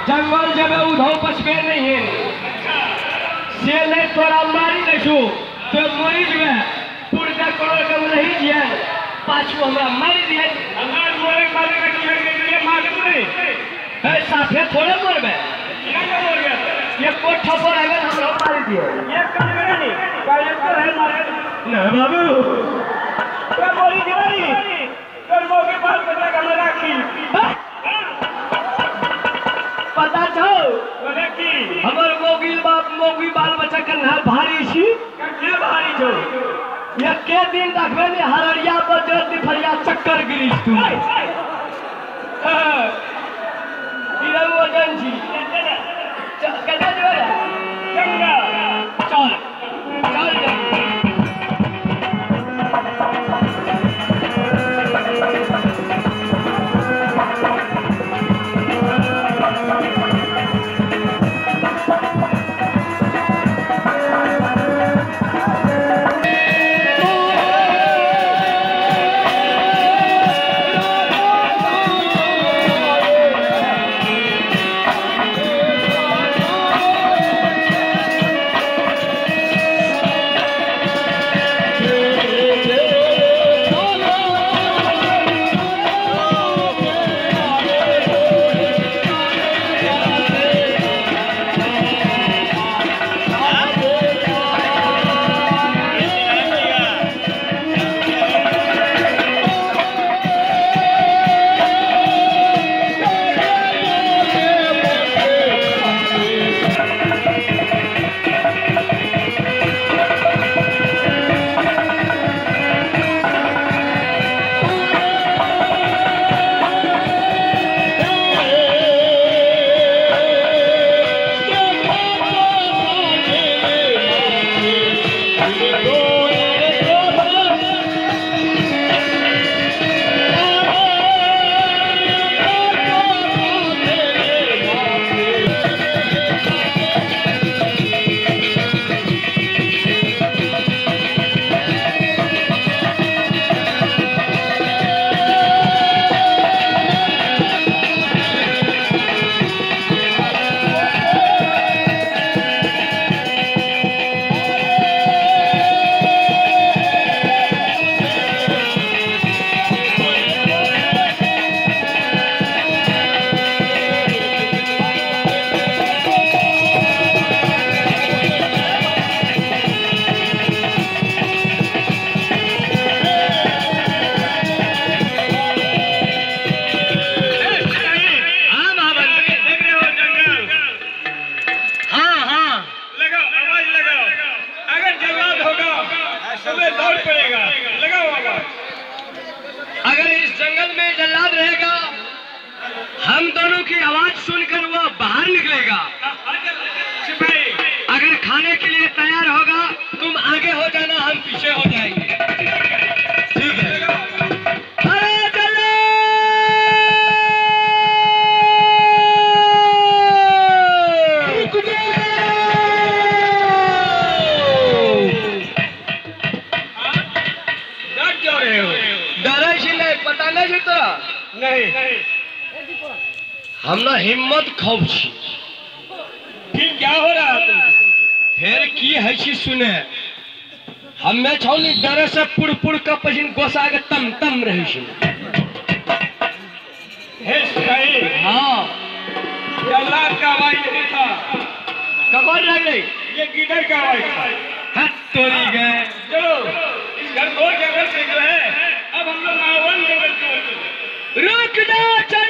जंगल जब उधो पछबे नहीं है से नहीं तोरा मारी नहीं छू तो मरी जबे पुरजा करो कम नहीं जिया पाछू हमरा मारी दिए हमरा मोरे मारे के लिए मालूम नहीं है साफे थोड़े मरबे ये कोठा पर अगर हमरा मारी दिए ये काम करे नहीं काहे तो है मारे ना बाबू तो मोरी दिवारी कर मौके पास बचा के हमरा राखी पता छौ बोले की हमर मोगी बाप मोगी बाल बच्चा कन्हा भारी छी के भारी छौ ये के दिन रखबे ने हररिया पर जर दिफरिया चक्कर गिरीश तू इधर वजन छी कते जेबे गंगा चल चल अगर इस जंगल में जल्लाद रहेगा हम दोनों की आवाज सुनकर वह बाहर निकलेगा। अगर खाने के लिए तैयार होगा तुम आगे हो जाना, हम पीछे हो जाएंगे। ठीक है। अरे पता नहीं तोरा नहीं हमरा हिम्मत खूब छी। फिर क्या हो रहा है? फिर की है छी सुने हमें छौनी डरे से पुड़ पुड़ का पसिन गोसा के तम तम रहे छी। हे सही। हाँ जल्लाद का आवाज नहीं था। कबर रह गई ये गिदड़ का आवाज था। हट तोरी गए। चलो इस घरघोर जंगल से जो है अब हम लोग मावन जंगल की ओर। रुक जा।